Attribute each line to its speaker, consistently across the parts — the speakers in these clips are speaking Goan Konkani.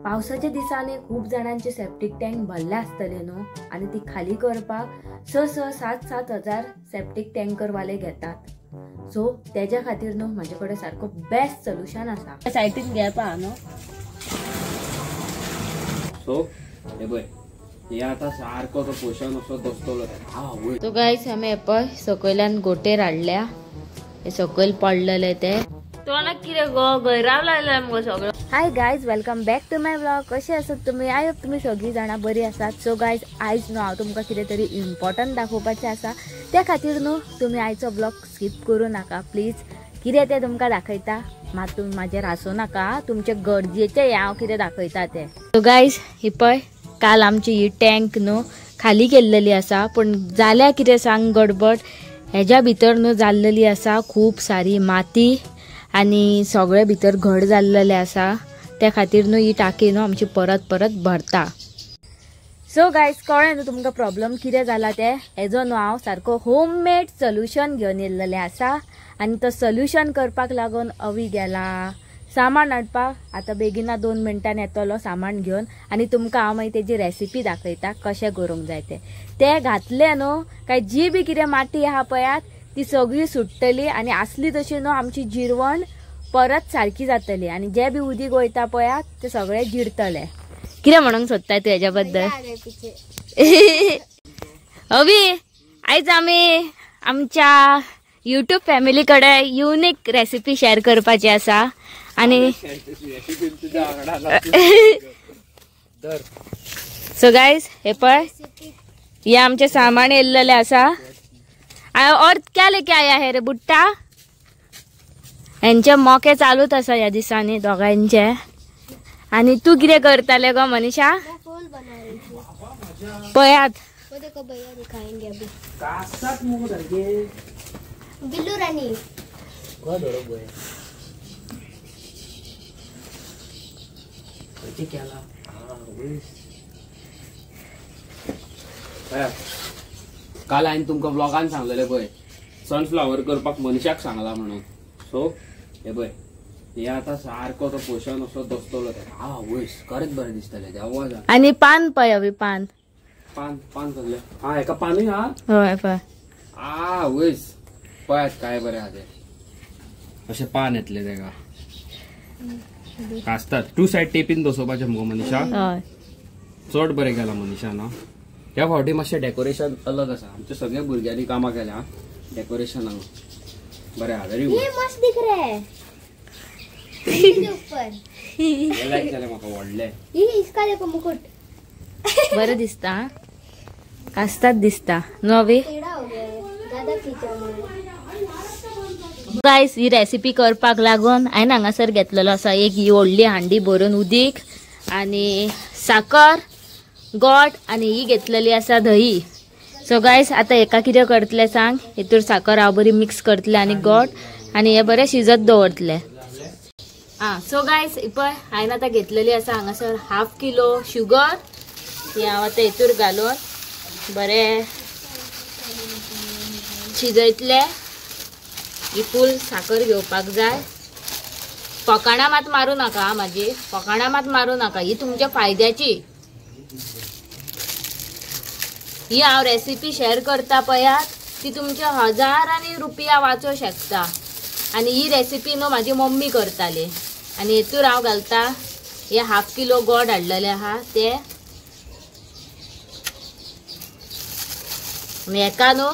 Speaker 1: पावसाच्या दिसांनी खूब जाणांचे सेप्टीक टँक भरले आसतले न्हू आनी ती खाली करपाक 6-6, 7-7 हजार सेप्टीक टँकरवाले घेतात। सो तेज्या खातीर न्हू म्हाजे कडेन सारको बेस्ट सोल्युशन आसा। सायटीन गॅप आहा न्हू।
Speaker 2: सो हे पळय हे आतां सारको तो पोशन असो दसतलो।
Speaker 1: तो गायस आमी पळय सकयल्यान गोटेर हाडल्या, हे सकयल पडलेले ते तोंडाक कितें गो गैराव लागला मुगो सगळो। Hi guys, welcome back to my vlog. कशे आसात तुमी? I hope तुमी सगळीं जाणां बरी आसात। सो गायज आयज न्हू हांव तुमकां कितें तरी इम्पॉर्टंट दाखोवपाचें आसा, त्या खातीर न्हू तुमी आयचो व्लॉग स्कीप करूं नाका प्लीज। कितें तें तुमकां दाखयता, मात तुमी म्हाजेर हांसूं नाका, तुमचे गरजेचें हें हांव कितें दाखयता तें। सो गायज ही पळय काल आमची ही टँक न्हू खाली केल्लेली आसा, पूण जाल्या कितें सांग गडबड, हेज्या भितर न्हू जाल्लेली आसा खूब सारी माती आनी सगळे भितर घड जाल्लेले आसा, त्या खातीर न्हू ही टाकी न्हू आमची परत परत भरता। सो गायज कळ्ळें न्हू तुमकां प्रॉब्लम कितें जाला तें? हेजो न्हू हांव सारको होममेड सोल्युशन घेवन येयल्लेलें आसा आनी तो सोल्युशन करपाक लागून अवी गेला सामान हाडपाक। आतां बेगिना 2 मिनटान येतलो सामान घेवन आनी तुमकां हांव मागीर तेजी रेसिपी दाखयता कशें करूंक जाय तें। तें घातलें न्हू काय जी बी कितें माती आहा पळयात ती सगळी सुट्टली आनी आसली तशी न्हू आमची जिरवण परत सारकी जातली आनी जे बी उदीक वयता पळयात ते सगळे जिरतले। कितें म्हणूंक सोदताय तूं हेज्या बद्दल? अवी आयज आमी आमच्या युट्यूब फॅमिली कडेन युनीक रेसिपी शेअर करपाची आसा आनी सो गायज हे पळय हे आमचें सामान येयल्लेलें आसा। और क्या लेके आया है रे बुट्टा? हेंचे मोके चालूच आसा ह्या दिसांनी दोगांचे। आनी तूं कितें करताले गो मनीषा? पळयात
Speaker 2: काल हांवें तुमकां व्लॉगान सांगलेलें पळय सनफ्लावर करपाक मनशाक सांगला म्हणून। सो हे पळय हे आतां सारको तो पोशन असो दसतलो। आवयस खरेंच बरें दिसतलें देवा।
Speaker 1: आनी पान पळय अवी, पान
Speaker 2: पान पान सगळें हा हेका पानूय हा।
Speaker 1: हय पळय
Speaker 2: आवयस पळयात काय बरें आहा तें, अशें पान येतलें तेका आसतात। 2 सायड टेपीन बसोवपाचें मुगो मनीषा।
Speaker 1: हय
Speaker 2: चड बरें केलां मनीषान। ह्या फावटी मातशें डेकोरेशन अलग आसा, आमच्या सगळ्या भुरग्यांनी कामां केल्या डेकोरेशनाक बरें आहा। व्हेरी गुड,
Speaker 3: ये मस्त दिख रहा है इसके ऊपर।
Speaker 2: हे लायक जालें म्हाका व्हडलें।
Speaker 3: ये इसका देखो मुकुट
Speaker 1: बरें दिसता, कास्ताच दिसता न्हू अवी?
Speaker 3: टेढ़ा हो गया है, ज्यादा खींचा मैंने।
Speaker 1: गायस ही रेसिपी करपाक लागून हांवें हांगासर घेतलेलो आसा एक ही व्हडली हांडी भरून उदीक आनी साकर गोड आनी ही घेतलेली आसा दही। सो गायस आतां हेका कितें करतले सांग, हेतूर साकर हांव बरी मिक्स करतले आनी गोड आनी हे बरें शिजत दवरतले। आं सो गायस पळय हांवें आतां घेतलेली आसा हांगासर 1/2 किलो शुगर, ही हांव आतां हेतूर घालून बरें शिजयतले। ही फूल साकर घेवपाक जाय। फकाणां मात मारूं नाका म्हाजी, फकाणां मात मारूं नाका, ही तुमच्या फायद्याची। ही हांव रेसिपी शेअर करता पळयात ती तुमच्या हजारांनी रुपया वाचों शकता। आनी ही रेसिपी न्हू म्हाजी मम्मी करताली। आनी हेतूर हांव घालता हे 1/2 किलो गोड हाडलेले आहा ते। आनी हेका न्हू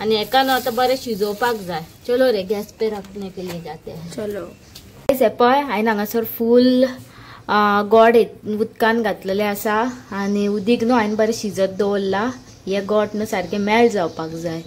Speaker 1: आनी हेका न्हू आतां बरें शिजोवपाक जाय। चलो रे गॅस पे रखने के लिए जाते हैं।
Speaker 3: चलो
Speaker 1: हे पळय हांवें हांगासर फूल गोड उदकान घातलेलें आसा आनी उदीक न्हू हांवें बरें शिजत दवरलां। हें गोड न्हू सारकें मेल्ट जावपाक जाय।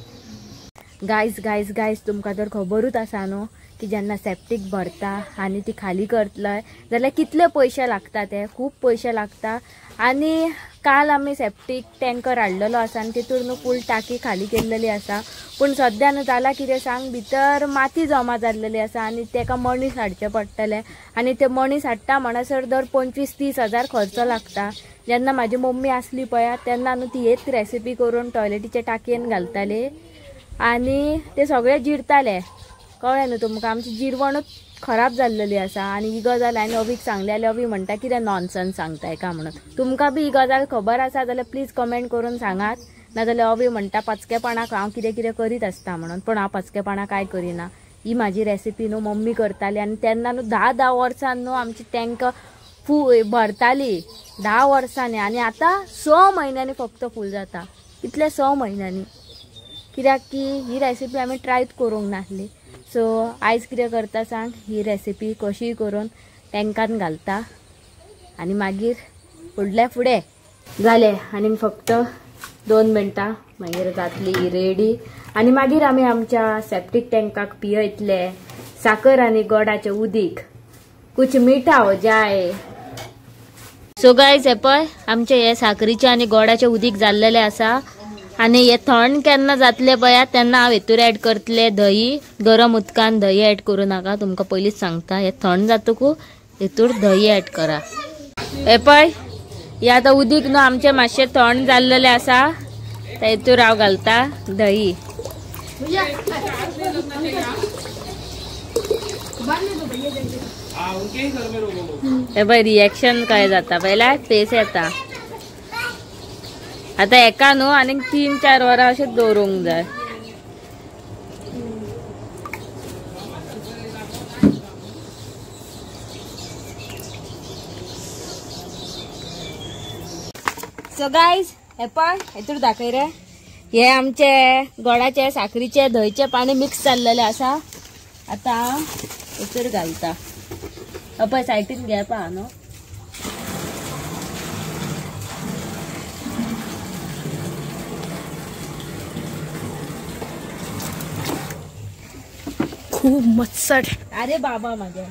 Speaker 1: गायज गायज गायज तुमकां तर खबरूच आसा न्हू की जेन्ना सेप्टीक भरता आनी ती खाली करतले जाल्यार कितले पयशे लागता ते, खूब पयशे लागता। आनी काल आमी सेप्टीक टँकर हाडलेलो आसा आनी तितूर न्हू फूल टाकी खाली केल्लेली आसा, पूण सद्या न्हू जालां कितें सांग, भितर माती जमा जाल्लेली आसा आनी तेका मणीस हाडचें पडटलें आनी ते मणीस हाडटा म्हणसर दर 25-30 हजार खर्च लागता। जेन्ना म्हाजी मम्मी आसली पळयात तेन्ना न्हू ती हेच रेसिपी करून टॉयलेटीच्या टाकयेन घालताली आनी ते सगळे जिरताले। कळ्ळें न्हू तुमकां, आमची जिरवणूच खराब जाल्लेली आसा. आनी ही गजाल हांवें अवीक सांगली जाल्यार अवी म्हणटा कितें नॉनसन्स सांगताय का म्हणून. तुमकां बी ही गजाल खबर आसा जाल्यार प्लीज कमेंट करून सांगात, नाजाल्यार अवी म्हणटा पाचकेपणाक हांव कितें कितें करीत आसता म्हणून, पण हांव पाचकेपणाक कांय करिना. ही म्हाजी रेसिपी न्हू मम्मी करताली आनी तेन्ना न्हू 10-10 वर्सां न्हू आमची तांकां फूल भरताली 10 वर्सांनी, आनी आतां 6 म्हयन्यांनी फक्त फूल जाता. कितले 6 म्हयन्यांनी, कित्याक की ही रेसिपी आमी ट्रायच करूंक नासली. सो आयज कितें करता सांग, ही रेसिपी कशी करून टँकान घालता आनी मागीर फुडल्या फुडें जालें. आनी फक्त 2 मिनटां मागीर जातली ही रेडी. आनी मागीर आमी आमच्या सेप्टीक टँकाक पियतले साकर आनी गोडाचें उदीक, कुछ मिठा हो जाय. सो गायज हे पळय आमचे हे साकरीचे आनी गोडाचें उदीक जाल्लेलें आसा. आनी हे थंड केन्ना जातले पळया तेन्ना हांव हेतूर एड करतले दही. गरम उदकान दही एड करूं नाका, तुमकां पयलींच सांगता. हे थंड जातकू हेतूर दही एड करा. हे पळय हे आतां उदीक न्हू आमचें मातशें थंड जाल्लेलें आसा, तेतूर हांव घालता दही. हे पळय रिएक्शन काय जाता पयल्या फेस येता. आतां एका न्हू आनीक 3-4 वरां अशें दवरूंक जाय. सो गायज हे पळय हेतूर दाखय रे, हे आमचे गोडाचे साकरीचे धंयचे पाणी मिक्स जाल्लेलें आसा. आतां हेतूर घालता. पळय सायडीन गॅप आहा न्हू.
Speaker 3: खूब मच्छर.
Speaker 1: अरे बाबा माझ्या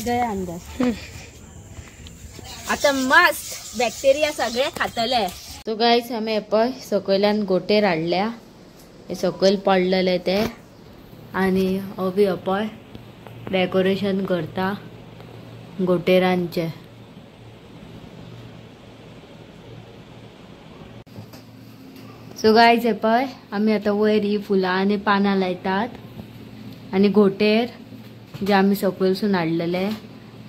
Speaker 1: गया अंदर. आता मस्त बॅक्टेरिया सगळे खातले. सो गायज आमी पळय सकयल्यान गोटेर हाडल्या, हे सकयल पडलेले ते. आनी अवी पळय डेकोरेशन करता गोटेरांचे. सो गायज हे पळय आमी आतां वयर ही फुलां आनी पानां लायतात आनी गोटेर जे आमी सकयलसून हाडलेले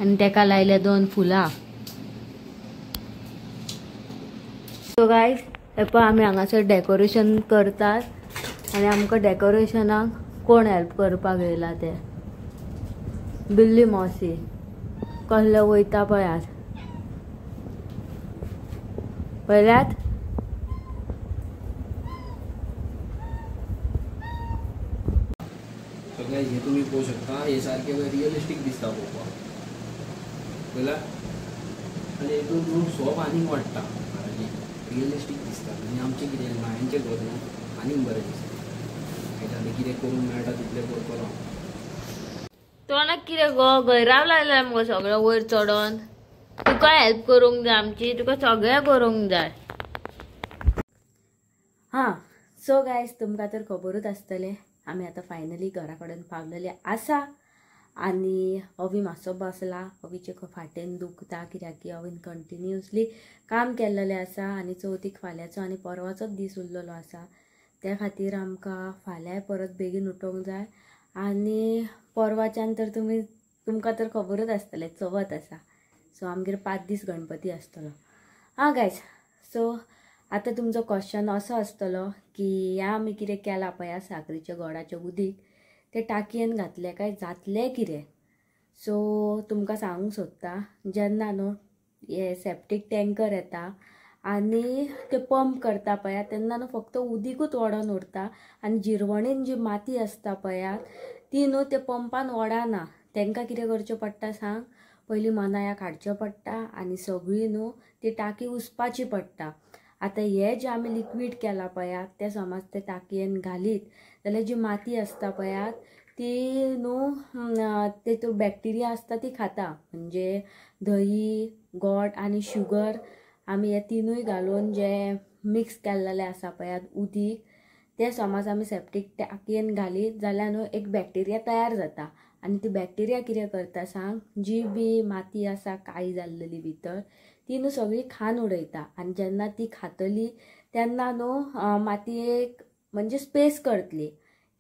Speaker 1: आनी तेका लायले 2 फुलां. सो गायज हे पळय आमी हांगासर डेकोरेशन करतात आनी आमकां डेकोरेशनाक कोण हेल्प करपाक येयला ते बिल्ली मावशी. कसले वयता पळयात पळयल्यात.
Speaker 2: सगळे हे तुम्ही पळोवंक शकता, हे सारखे रियलिस्टीक दिसता पळोवपाक पळयला. आनी हेतून सोब आनीक वाडटा, रियलिस्टीक दिसता. आनी आमचें कितें मायांचें घर न्हू आनीक बरें दिसता. हेच्या कितें करूंक मेळटा तितलें करतलो.
Speaker 1: तोंडाक कितें गो गैराव लायला मुगो सगळें वयर चडोन. तुका हेल्प करूंक जाय आमची, तुका सगळें करूंक जाय. हां सो गायज तुमकां तर खबरूच आसतलें आमी आतां फायनली घरा कडेन पावलेले आसा. आनी अवी मातसो बसला, अवीचे फाटेन दुखता कित्याक की अवीन कंटिन्युअसली काम केल्लेलें आसा. आनी चवथीक फाल्यांचो आनी परवाचोच दीस उरलेलो आसा, त्या खातीर आमकां फाल्यांय परत बेगीन उठोवंक जाय. आनी परवाच्यान तर तुमकां तर खबरूच आसतलें चवथ आसा. सो आमगेर 5 दीस गणपती आसतलो. आं गायज सो आतां तुमचो क्वेश्चन असो आसतलो की ह्या आमी कितें केलां पळय साकरीचें गोडाचें उदीक तें टाकयेन घातलें काय जातलें कितें. सो तुमकां सांगूंक सोदता, जेन्ना न्हू हे सेप्टीक टँकर येता आनी ते पंप करता पळया तेन्ना न्हू फक्त उदीकूच ओडोन उरता आनी जिरवणीन जी माती आसता पळयात ती न्हू ते पंपान ओडना. तांकां कितें करचें पडटा सांग, पयलीं मनायाक हाडचें पडटा आनी सगळी न्हू ती टाकी उसपाची पडटा. आतां हे जे आमी लिक्वीड केलां पळयात तें समज ते टाकयेन घालीत जाल्यार जी माती आसता पळयात ती न्हू तेतूंत बॅक्टिरिया आसता ती खाता. म्हणजे दही, गोड आनी शुगर आमी हे तिनूय घालून जे मिक्स केल्लेले आसा पळयात उदीक तें समज आमी सेप्टीक टाकयेन घालीत जाल्यार न्हू एक बॅक्टिरिया तयार जाता आनी ती बॅक्टेरिया कितें करता सांग, जी बी माती आसा काळी जाल्लेली भितर ती न्हू सगळी खान उडयता. आनी जेन्ना ती खातली तेन्ना न्हू मातयेक म्हणजे स्पेस करतली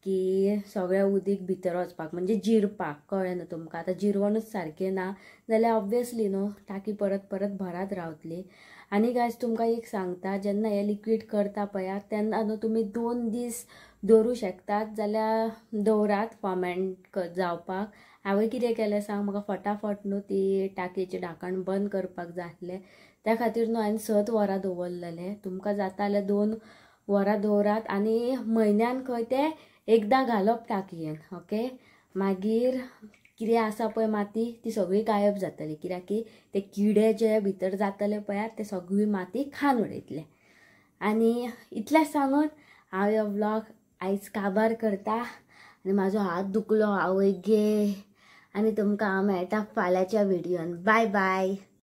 Speaker 1: की सगळें उदीक भितर वचपाक, म्हणजे जिरपाक. कळ्ळें न्हू तुमकां? आतां जिरवणूच सारकें ना जाल्यार ऑब्वियसली न्हू टाकी परत परत भरात रावतली. आनी गायज तुमकां एक सांगता, जेन्ना हें लिक्वीड करता पळयात तेन्ना न्हू तुमी 2 दीस दवरूं शकतात जाल्यार दवरात फॉर्मेंट जावपाक. हांवें कितें केलें सांग, म्हाका फटाफट न्हू ती टाकयेचें धाकण बंद करपाक जाय आसलें, त्या खातीर न्हू हांवें 7 वरां दवरलेलें. तुमकां जाता जाल्यार 2 वरां दवरात आनी म्हयन्यान खंय तें एकदां घालप टाकयेन. ओके, मागीर कितें आसा पळय माती ती सगळी गायब जातली, कित्याक की ते किडे जे भितर जातले पळयात ते सगळी माती खान उडयतले. आनी इतलें सांगून हांव हो व्लॉग आयज काबार करता. आनी म्हाजो हात दुखलो आवय गे. आनी तुमकां हांव मेळटा फाल्यांच्या व्हिडियोन. बाय बाय.